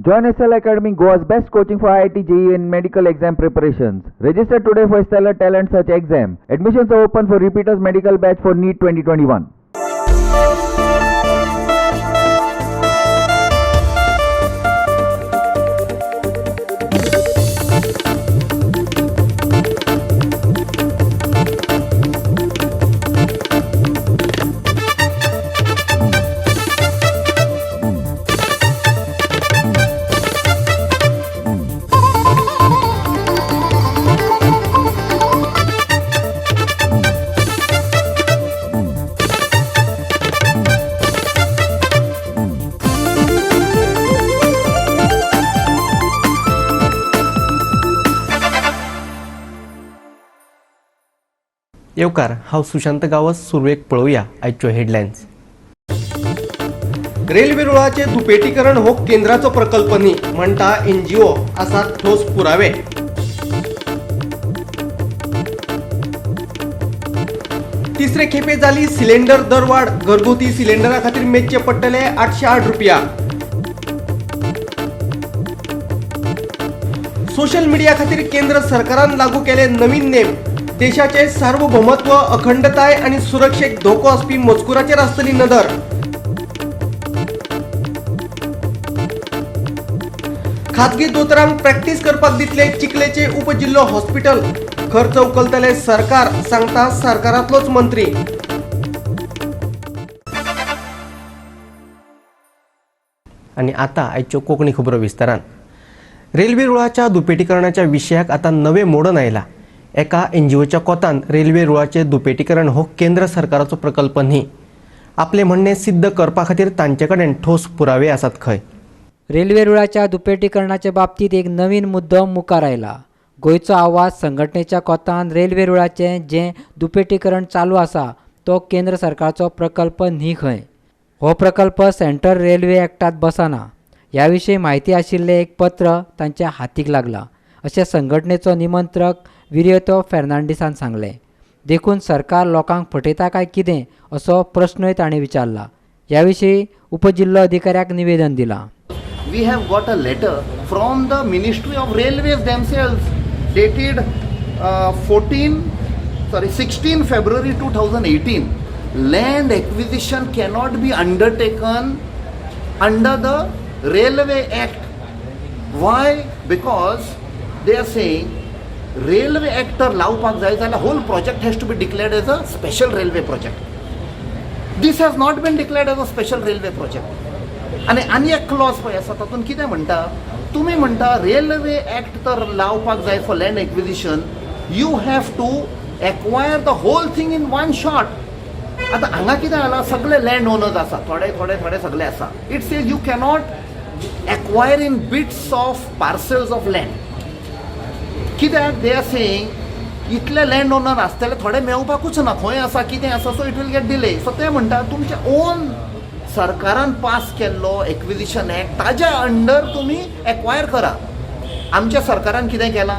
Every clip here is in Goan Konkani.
Join SL Academy, Goa's best coaching for IIT, JEE and medical exam preparations. Register today for Stellar Talent Search exam. Admissions are open for repeaters medical batch for NEET 2021. येवकार, हांव सुशांत गांवस. सुरवेक पळोवया आयच्यो हेडलायन्स. रेल्वे रुळाचे दुपेटीकरण हो केंद्राचो प्रकल्प न्ही म्हणटा एनजीओ, आसात ठोस पुरावे. तिसरे खेपे जाली सिलेंडर दरवाढ. घरगुती सिलेंडरा खातीर मेजचे पडटले 808 रुपया. सोशल मिडिया खातीर केंद्र सरकारान लागू केले नवीन नेम. देशाचे सार्वभौमत्व, अखंडताय आनी सुरक्षेक धोको आसपी मजकुराचेर आसतली नदर. खाजगी दोतोरांक प्रॅक्टीस करपाक दितले चिखलेचे उपजिल्हो हॉस्पिटल. खर्च उखलतले सरकार, सांगता सरकारांतलोच मंत्री. आनी आतां आयच्यो कोंकणी खबरो विस्तारान. रेल्वे रुळाच्या दुपेटीकरणाच्या विशयाक आतां नवें मोडण आयलां. एका एनजीओच्या कोतान रेल्वे रुळाचें दुपेटीकरण हो केंद्र सरकाराचो प्रकल्प न्ही. आपलें म्हणणें सिद्ध करपा खातीर तांचे कडेन ठोस पुरावे आसात खंय. रेल्वे रुळाच्या दुपेटीकरणाच्या बाबतीत एक नवीन मुद्दो मुखार आयला. गोंयचो आवाज संघटनेच्या कोतान रेल्वे रुळाचें जें दुपेटीकरण चालू आसा तो केंद्र सरकारचो प्रकल्प न्ही खंय. हो प्रकल्प सेंट्रल रेल्वे ॲक्टात बसना. ह्या विशीं म्हायती आशिल्लें एक पत्र तांच्या हातीक लागलां अशें संघटनेचो निमंत्रक विरियतो फेर्नांडीसान सांगलें. देखून सरकार लोकांक फटयता काय कितें असो प्रश्नूय ताणें विचारला. ह्या विशीं उपजिल्लो अधिकाऱ्याक निवेदन दिलां. We have got a letter from the Ministry of Railways themselves dated 14, sorry, 16 February 2018. Land acquisition cannot be undertaken under the Railway Act. Why? Because they are saying Railway Act तर लावपाक जाय जाल्यार whole project has to be declared as a special railway project. This has not been declared as a special railway project. आनी आनी एक क्लॉज पळय आसा, तातूंत कितें म्हणटा, तुमी म्हणटा रेल्वे एक्ट तर लावपाक जाय for land acquisition, you have to acquire the whole thing in one shot. आतां हांगा कितें जालां, सगळे लँड ओनर्स आसा, थोडे थोडे थोडे सगळे आसा. It says you cannot acquire in bits of parcels of land. कित्याक they are saying इतले लँड ओनर आसतले, थोडे मेवपाकूच ना, खंय आसा कितें आसा, so it will get delay. So ते म्हणटा तुमचे ओन सरकारान पास केल्लो एक्विजिशन एक्ट, ताज्या अंडर तुमी एक्वायर करा. आमच्या सरकारान कितें केलां,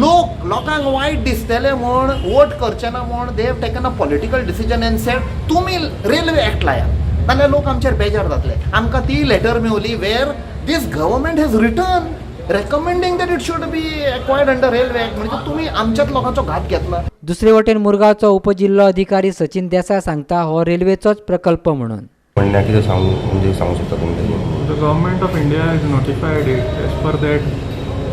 लोक लोकांक वायट दिसतले म्हूण, वोट करचे ना म्हूण, they have taken a political decision and said तुमी रेल्वे एक्ट लाया, नाल्यार लोक आमचेर बेजार जातले. आमकां ती letter मेवली where this government has written recommending that it should be acquired under railway act. म्हणजे तुमी आमच्याच लोकांचो घात घेतला. दुसरे वटेन मुरगांवचो उपजिल्लो अधिकारी सचिन देसाय सांगता हो रेल्वेचोच प्रकल्प म्हणून. म्हणण्याक कितें सांगू, म्हणजे सांगू शकता तुमी तेजेर? The government of India has notified it. As per that,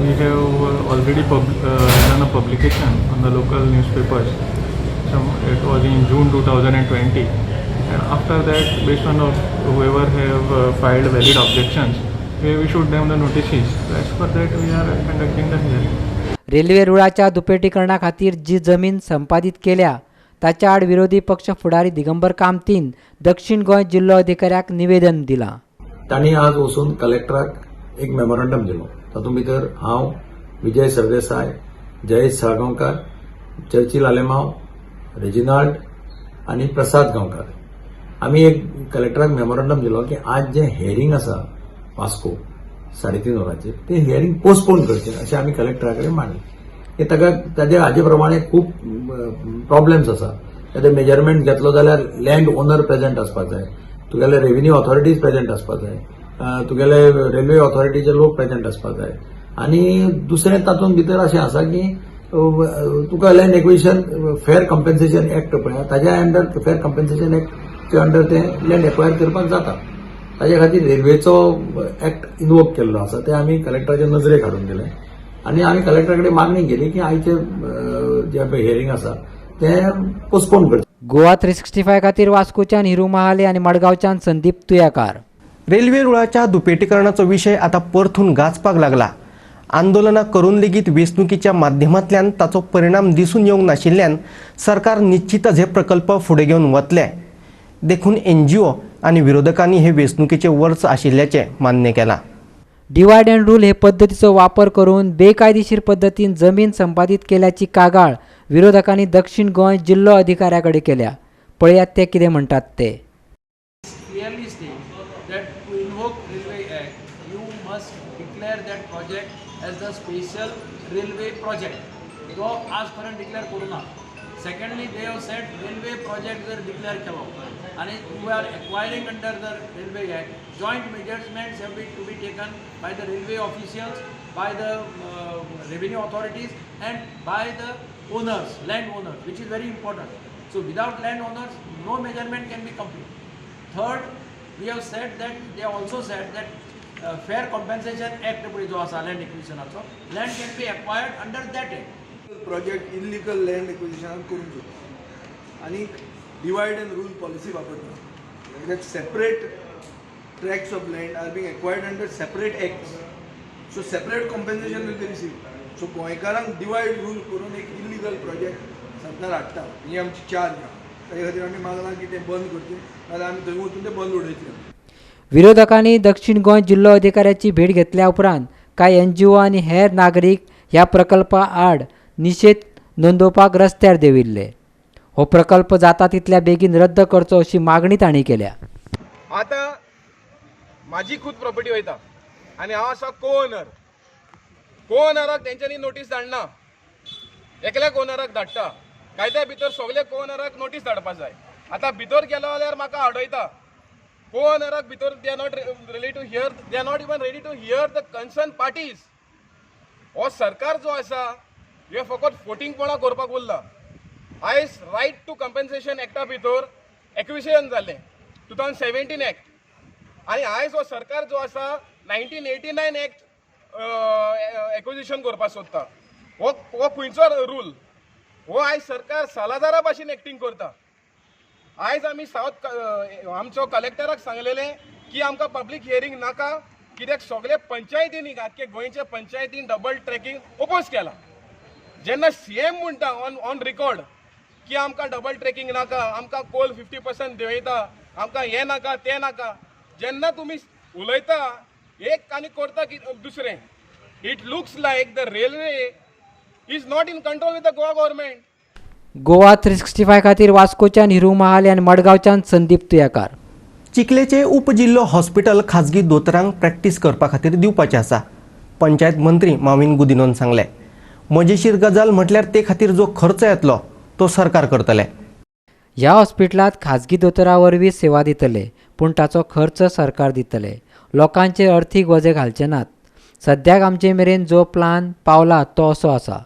we have already done a publication on the local newspapers. It was in June 2020, and after that, based on whoever have filed valid objections, we have issued them the notices. As per that, we are conducting the hearing. Railway रुळाच्या दुपेटीकरणा खातीर जी जमीन संपादीत केल्या ताच्या आड विरोधी पक्ष फुडारी दिगंबर कामतीन दक्षिण गोंय जिल्लो अधिकाऱ्याक निवेदन दिलां. तांणी आज वचून कलेक्टराक एक मेमोरंडम दिलो. तातूंत भितर हांव, विजय सरदेसाय, जयेश साळगांवकार, चर्चिल आलेमाव, रेजिनाल्ड आनी प्रसाद गांवकार आमी एक कलेक्टराक मेमोरंडम दिलो की आज जें हियरींग आसा वास्को 3:30 वरांचेर, तें हियरींग पोस्टपोन करचें अशें आमी कलेक्टरा कडेन मांडलें. की ताका ताजे हाजे प्रमाणे खूब प्रॉब्लेम्स आसा. ताजे मेजरमेंट घेतलो जाल्यार लँड ओनर प्रेझेंट आसपाक जाय, तुगेले रेव्हेन्यू ऑथॉरिटीज प्रेझेंट आसपाक जाय. तुगेले रेल्वे ऑथॉरिटीचे लोक प्रेजंट आसपाक जाय. आनी दुसरें तातूंत भितर अशें आसा की तुका land acquisition fair compensation act पळय, ताज्या अंडर, फेर कम्पेन्सेशन एक्टच्या अंडर तें लँड एक्वायर करपाक जाता. ताजे खातीर रेल्वेचो एक्ट इनवोक केल्लो आसा. ते आमी कलेक्टराच्या नजरेक हाडून दिलें आनी आमी कलेक्टरा कडेन मागणी केली की आयचे जे पळय हियरींग आसा तें पोस्टपोन करचें. गोवा 365 खातीर वास्कोच्यान हिरू महाले आनी मडगांवच्यान संदीप तुयाकार. रेल्वे रुळाच्या दुपेटीकरणाचो विशय आतां परतून गाजपाक लागला. आंदोलनां करून लेगीत वेंचणुकीच्या माध्यमांतल्यान ताचो परिणाम दिसून येवंक नाशिल्ल्यान सरकार निश्चितच हे प्रकल्प फुडें घेवन वतले. देखून एनजीओ आनी विरोधकांनी हे वेंचणुकीचें वर्स आशिल्ल्याचें मान्य केलां. डिवायड अँड रूल हे पद्दतीचो वापर करून बेकायदेशीर पद्दतीन जमीन संपादीत केल्याची कागाळ विरोधकांनी दक्षिण गोंय जिल्लो अधिकाऱ्या कडेन केल्या. पळयात ते कितें म्हणटात ते. Clearly states that to invoke Railway Act, you must declare that project as the special railway project. तो आज पर्यंत डिक्लेअर करू ना. Secondly, they have said railway project जर डिक्लेअर केलो आणि you are acquiring under the Railway Act, joint measurements have be to be taken by the railway officials, by the revenue authorities and by the owners, land owners, which is very important. So without land owners, no measurement can be complete. Third, we have said that they have also said that Fair Compensation Act पळय जो आसा land एक्विजिशनाचो, land can be acquired under that act. Project illegal land एक्विजिशनान करूंक सोदता आनी डिवायड अँड रूल पॉलिसी वापरता, that separate tracts of land are being acquired under separate acts, so separate compensation will be receive. So गोंयकारांक डिवायड रूल करून एक इलिगल प्रोजेक्ट सरकार हाडटा, ही आमची चार्ज आहा. ताजे खातीर आमी मागलां की तें बंद करचें, नाजाल्यार आमी थंय वचून तें बंद उडयतले. विरोधकांनी दक्षिण गोंय जिल्लो अधिकाऱ्याची भेट घेतल्या उपरांत कांय एनजीओ आनी हेर नागरीक ह्या प्रकल्पा आड निशेध नोंदोवपाक रस्त्यार देंविल्ले. हो प्रकल्प जाता तितल्या बेगीन रद्द करचो अशी मागणी तांणी केल्या. आतां म्हाजी खूद प्रॉपर्टी वयता आनी हांव आसा को ओनर. को ओनराक तेंच्यांनी नोटीस धाडना, एकल्या को ओनराक धाडटा. कायद्या भितर सगळे को ओनराक नोटीस धाडपा जाय. आतां भितर गेलो जाल्यार म्हाका आडयता को ओनराक भितर. They are not ready to hear, they are not even ready to hear the concern parties. हो सरकार जो आसा, हे फकत फोटिंगपणां करपाक उरला. आयज रायट टू कंपन्सेशन एक्टा भितर एक्विजिशन जालें, 2017 एक्ट, आनी आयज हो सरकार जो आसा 1989 एक्ट एक्विजिशन करपाक सोदता. हो खंयचो रूल हो? आयज सरकार सालादारा भाशेन एक्टींग करता. आयज आमी सावथ आमचो कलेक्टराक सांगलेलें की आमकां पब्लीक हियरींग नाका, कित्याक सगळे पंचायतींनी, आख्खे गोंयच्या पंचायतीन डबल ट्रॅकिंग ओपोज केला. जेन्ना सीएम म्हणटा ऑन रिकॉर्ड की आमकां डबल ट्रॅकिंग नाका, आमकां कोल 50% देंवयता, आमकां हें नाका, तें नाका, जेन्ना तुमी उलयता एक आनी करता की दुसरें, it looks like the railway is not in control with the Goa government. Goa 365 खातीर वास्कोच्यान हिरू महाले आनी मडगांवच्यान संदीप तुयाकार. चिखलेचे उपजिल्लो हॉस्पिटल खाजगी दोतोरांक प्रॅक्टीस करपा खातीर दिवपाचें आसा, पंचायत मंत्री माविन गुदिनोन सांगलें. मजेशीर गजाल म्हटल्यार ते खातीर जो खर्च येतलो तो सरकार करतले. ह्या हॉस्पिटलांत खाजगी दोतोरा वरवीं सेवा दितले, पूण ताचो खर्च सरकार दितले. लोकांचेर अर्थीक वजें घालचे नात. सद्याक आमचे मेरेन जो प्लान पावला तो असो आसा.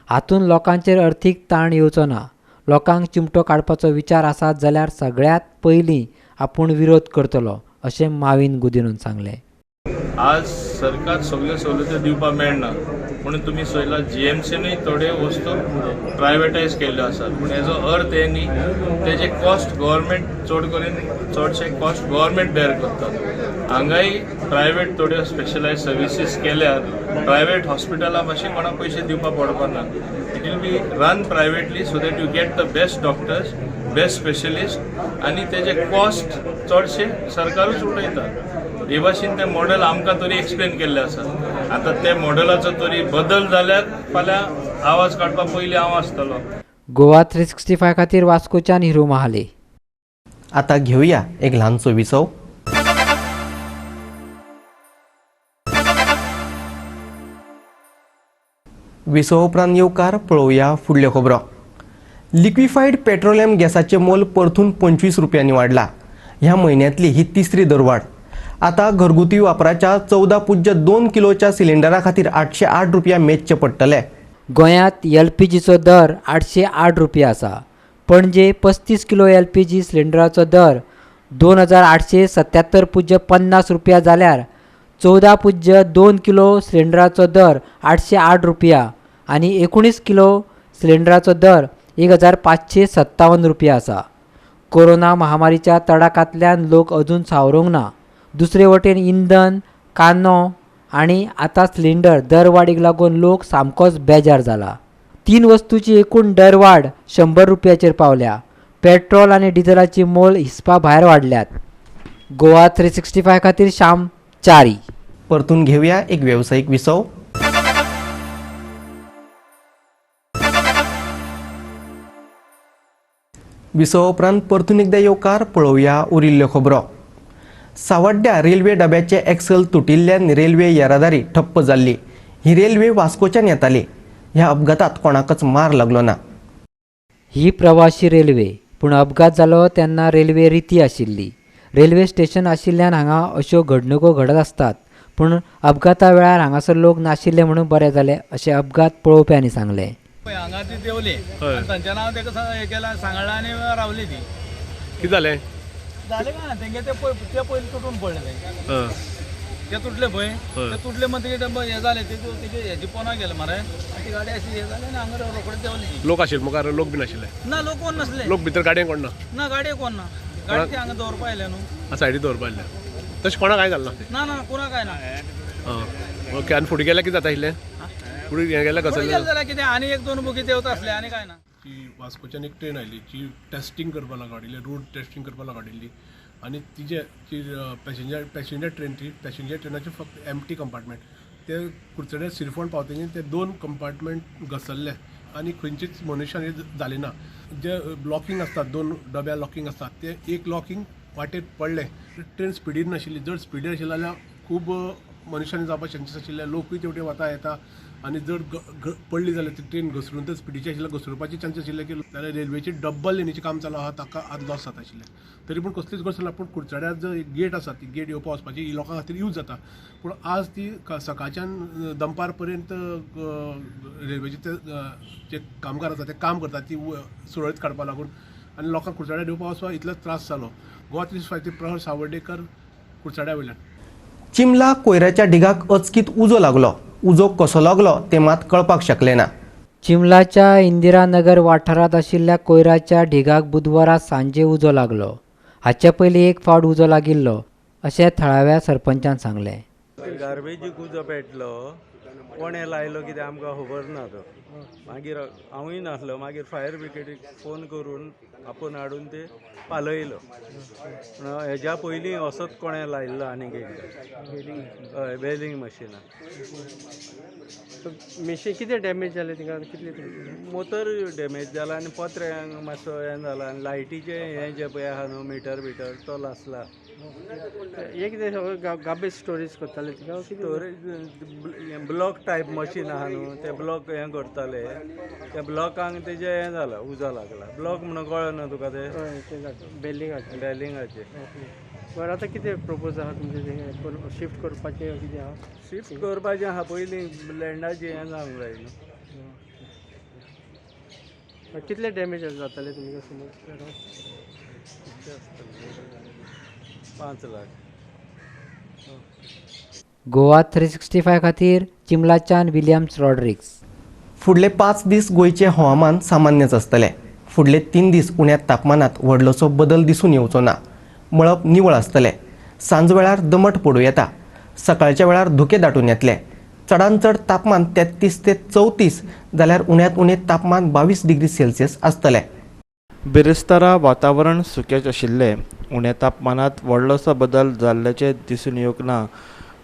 हातूंत लोकांचेर अर्थीक ताण येवचो ना. लोकांक चिमटो काडपाचो विचार आसात जाल्यार सगळ्यांत पयलीं आपूण विरोध करतलो, अशें माविन गुदिनोन सांगलें. आज सरकार सगल्यो सवलत्यो दिवपाक मेळना म्हणून तुमी चोयला, जीएमसीनूय थोड्यो वस्तू प्रायवेटायज केल्ल्यो आसात. पूण हेजो अर्थ हे न्ही, तेजे कॉस्ट गव्हर्मेंट चड करून, चडशे कॉस्ट गव्हर्मेंट बेर करता. हांगाय प्रायवेट थोड्यो स्पेशलायज सर्विसीस केल्यार प्रायवेट हॉस्पिटलां भाशेन कोणाक पयशे दिवपाक पडपा ना. It will be run privately so that you get the best doctors, best specialist, आनी तेजे कॉस्ट चडशे सरकारूच उठयता. हे भाशेन तें मॉडेल आमकां तरी एक्सप्लेन केल्लें आसा. आतां त्या मॉडेलाचो तरी बदल जाल्यार फाल्यां आवाज काडपा पयलीं हांव आसतलो. गोवा 365 खातीर वास्कोच्यान हिरू महाले. आता घेऊया एक ल्हानसो विसव. विसव उपरांत येवकार. पळोवया फुडल्यो खबरो. लिक्विफाईड पेट्रोलियम गॅसाचें मोल परतून 25 रुपयांनी वाडला. ह्या म्हयन्यांतली ही तिसरी दरवाड. आतां घरगुती वापराच्या 14.2 किलोच्या सिलिंडरा खातीर 808 रुपया मेजचे पडटले. गोंयांत एलपीजीचो दर 808 रुपया आसा. पणजे 35 किलो एलपीजी सिलिंडराचो दर 2877.50 रुपया जाल्यार 14.2 किलो सिलिंडराचो दर 808 रुपया आनी 19 किलो सिलिंडराचो दर 1557 रुपया आसा. कोरोना महामारीच्या तडाखांतल्यान लोक अजून सावरूंक ना. दुसरे वटेन इंधन, कांदो आनी आतां सिलिंडर दरवाडीक लागून लोक सामकोच बेजार जाला. 3 वस्तूची एकूण दरवाड 100 रुपयाचेर पावल्या. पेट्रोल आनी डिझलाची मोल हिसपा भायर वाडल्यात. गोवा 365 खातीर श्याम चारी. परतून घेवया एक वेवसायीक विसव. विसवा उपरांत परतून एकदा येवकार. पळोवया उरिल्ल्यो खबरो. सावड्ड्या रेल्वे डब्याचे एक्सल तुटिल्ल्यान रेल्वे येरादारी ठप्प जाल्ली. ही रेल्वे वास्कोच्यान येताली. ह्या अपघातात कोणाकच मार लागलो ना. ही प्रवाशी रेल्वे, पूण अपघात जालो तेन्ना रेल्वे रिती आशिल्ली. रेल्वे स्टेशन आशिल्ल्यान हांगा अश्यो घडणुको घडत आसतात, पूण अपघाता वेळार हांगासर लोक नाशिल्ले म्हणून बरें जालें अशें अपघात पळोवप्यांनी सांगलें. हांगा ती देंवली तांच्या नांव ताका हें केलां सांगलां आनी रावली ती. कितें जालें? जालें काय ना तेंगे ते पयलीं तुटून पडले तेंगे. ते तुटले पळय, ते तुटले म्हणटकीर हें जालें तेजे हेजे पोना गेले मरे आनी ती गाडी अशी हें जालें आनी हांगा रोखडे देंवली ती. लोक आशिल्ले मुखार? लोक बीन आशिल्ले ना? लोक कोण नासले. लोक भितर गाडयेन कोण ना? ना, गाडये कोण ना. गाडी ती हांगा दवरपा आयल्या न्हू, सायडी दवरपा आयल्या. तशें कोणाक कांय जालें ना? ना ना, कोणाक कांय ना. आं ओके. आनी फुडें गेल्यार कितें जाता आशिल्लें? फुडें गेल्यार कसलें जाल्यार कितें आनी एक दोन बुकी देंवता आसले आनी कांय ना. की वास्कोच्यान एक ट्रेन आयली जी टेस्टिंग करपाक लागून हाडिल्ली, रोड टेस्टिंग करपाक लागून हाडिल्ली आनी तिजे जी पॅसेंजर ट्रेन ती पॅसेंजर ट्रेनाचे फक्त एम्प्टी कंपार्टमेंट ते कुडचड्यार सिरफोण पावतकीर ते 2 कंपार्टमेंट घसरले आनी खंयचीच मनुष्यानी जाली ना. जे लॉकिंग आसतात, 2 डब्या लॉकिंग आसतात, ते एक लॉकिंग वाटेर पडलें. ट्रेन स्पिडीर नाशिल्ली. जर स्पिडीर आशिल्ली जाल्यार खूब मनुष्यानी जावपाक चान्सीस आशिल्ले. लोकूय तेवटेन वता येता आनी जर पडली जाल्यार ती ट्रेन घसरून तर स्पिडीची आशिल्ल्यान घसरुपाची चान्सीस आशिल्ले की जाल्यार रेल्वेची डब्बल लेनीचें काम चालू आहा ताका आज लॉस जाता आशिल्लें. तरी पूण कसलीच घसरना. पूण कुडचड्यार जो एक गेट आसा ती गेट येवपा वचपाची ही लोकां खातीर यूज जाता. पूण आज ती सकाळच्यान दनपार पर्यंत रेल्वेचे ते जे कामगार आसा ते काम करतात ती सुरळीत काडपा लागून आनी लोकांक कुडचड्यार येवपा वचपाक इतलोच त्रास जालो. गोवा 365 प्रहर सावर्डेकर, कुडचड्या वयल्यान. चिमला कोयराच्या ढिगाक अचकीत उजो लागलो. उजो कसो लागलो ते मात कळपाक शकले ना. चिमलाच्या इंदिरानगर वाठारांत आशिल्ल्या कोयराच्या ढिगाक बुधवारा सांजे उजो लागलो. हाचे पयलीं एक फावट उजो लागिल्लो अशें थळाव्या सरपंचान सांगलें. गार्बेजीक उजो पेटलो, कोणें लायलो कितें आमकां खबर ना तो. मागीर हांवूय नासलो. मागीर फायर ब्रिगेडीक फोन करून आपोवन हाडून ते पालयलो. पूण हेज्या पयलीं असोच कोणें लायिल्लो आनीक एकदां. हय, बेलिंग मशिनां. मशीन कितें डॅमेज जालें तिका? कितले मोटर डॅमेज जाला आनी पत्र्यांक मातसो हें जाला आनी लायटीचें हें जें पळय आहा न्हू मिटर बिटर तो लासला. हें कितें सगळें गार्बेज स्टोरेज करताले तिका? स्टोरेज ब्लॉक टायप मशीन आहा न्हू, ते ब्लॉक हें करताले. त्या ब्लॉकांक तेजें हें जाला, उजो लागला. ब्लॉक म्हणून कळ्ळें ना तुका तें? बेलिंगाचें. बेलिंगाचें. बरें, आतां कितें प्रपोज आहा तुमचें? शिफ्ट करपाचें कितें आहा? शिफ्ट करपाचें आहा, पयलीं लँडाचें हें जावंक जाय न्हू. कितले डॅमेज जाताले तुमकां समज? 5 लाख. गोवा 365 खातीर चिमलाच्यान विलियम्स रॉड्रिक्स. फुडले 5 दीस गोंयचें हवामान सामान्यच आसतलें. फुडले 3 दीस उण्या तापमानांत व्हडलोसो बदल दिसून येवचो ना. मळब निवळ आसतलें. सांजवेळार दमट पडूं येता. सकाळच्या वेळार धुकें दाटून येतलें. चडांत चड तापमान 33 ते 34 जाल्यार उण्यांत उणें तापमान 22 डिग्री सेल्सियस आसतलें. बिरेस्तारा वातावरण सुकेंच आशिल्लें. उण्या तापमानांत व्हडलोसो बदल जाल्ल्याचें दिसून येवंक ना.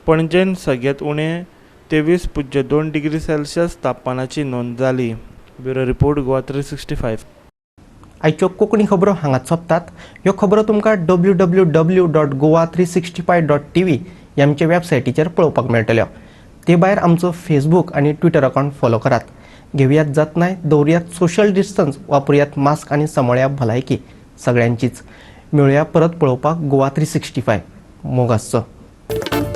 पणजेन सगळ्यांत उणें 23.2 डिग्री सेल्सियस तापमानाची नोंद जाली. Bureau report, Goa 365. आयच्यो कोंकणी खबरो हांगाच सोंपतात. ह्यो खबरो तुमकां www.goa365.tv ह्या आमच्या वेबसायटीचेर पळोवपाक मेळटल्यो. ते भायर आमचो फेसबूक आनी ट्विटर अकावंट फॉलो करात. घेवयात जतनाय, दवरयात सोशल डिस्टन्स, वापरुयात मास्क आनी सांबाळया भलायकी सगळ्यांचीच. मेळुया परत पळोवपाक गोवा 365. मोग आसचो. जालें.